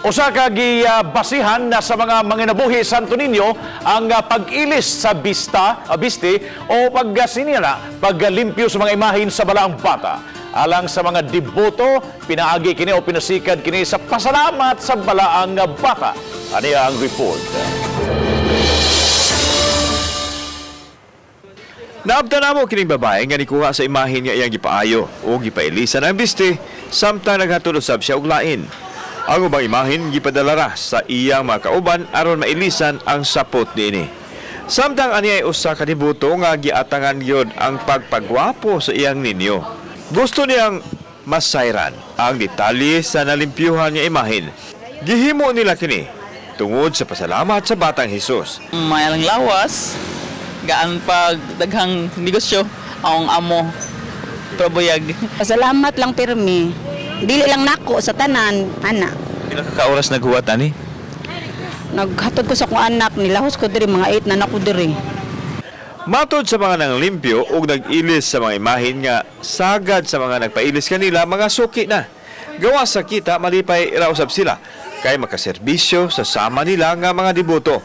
Usa ka gibasihan na sa mga manginabuhi Santo Niño ang pag-ilis sa biste o pagsinira, paglimpyo sa mga imahen sa Balaang Bata. Alang sa mga deboto, pinaagi kini o pinasikad kini sa pasalamat sa Balaang Bata. Aniya ang report. Naabtan namo kining babae nga nikuha sa imahen nga iyang gipaayo o gipailisan ang biste samtang naghatod usab siya og lain. Ang ubang imahen gipadala ra sa iyang mga kauban aron mailisan ang sapot niini. Samtang ani ay usa ka deboto nga giatangan gyud ang pagpagwapo sa iyang ninyo. Gusto niyang masayran ang detalye sa nalimpyuhan nga imahen. Gihimo nila kini tungod sa pasalamat sa Batang Hesus. Mayalang lawas, gaan pag daghang negosyo, ang amo, probuyag. Pasalamat lang pirmi. Dili lang nako sa tanan, ana. Pila ka oras naghuwat ani? Naghatod ko sa akong anak, nilahos ko diri mga 8 na nako diri. Matod sa mga nanglimpyo ug nag-ilis sa mga imahin nga sagad sa mga nagpailis kanila mga suki na. Gawa sa kita malipay ra usab sila kay makaserbisyo sa sama nila nga mga deboto.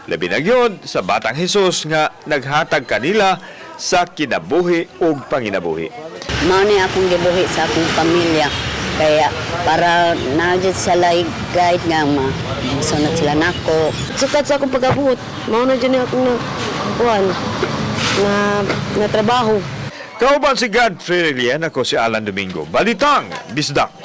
Labi na gyud sa Batang Hesus nga naghatag kanila sa kinabuhi ug panginabuhi. Mao ni akong gibuhi sa akong pamilya. Kaya para na jud sa like guide nga ma sunod sila nako. Sukat sa akong pagabuot, mao na dyan akong na kuan na na trabaho. Kauban si Godfrey Relian, ako si Alan Domingo. Balitang Bisdak.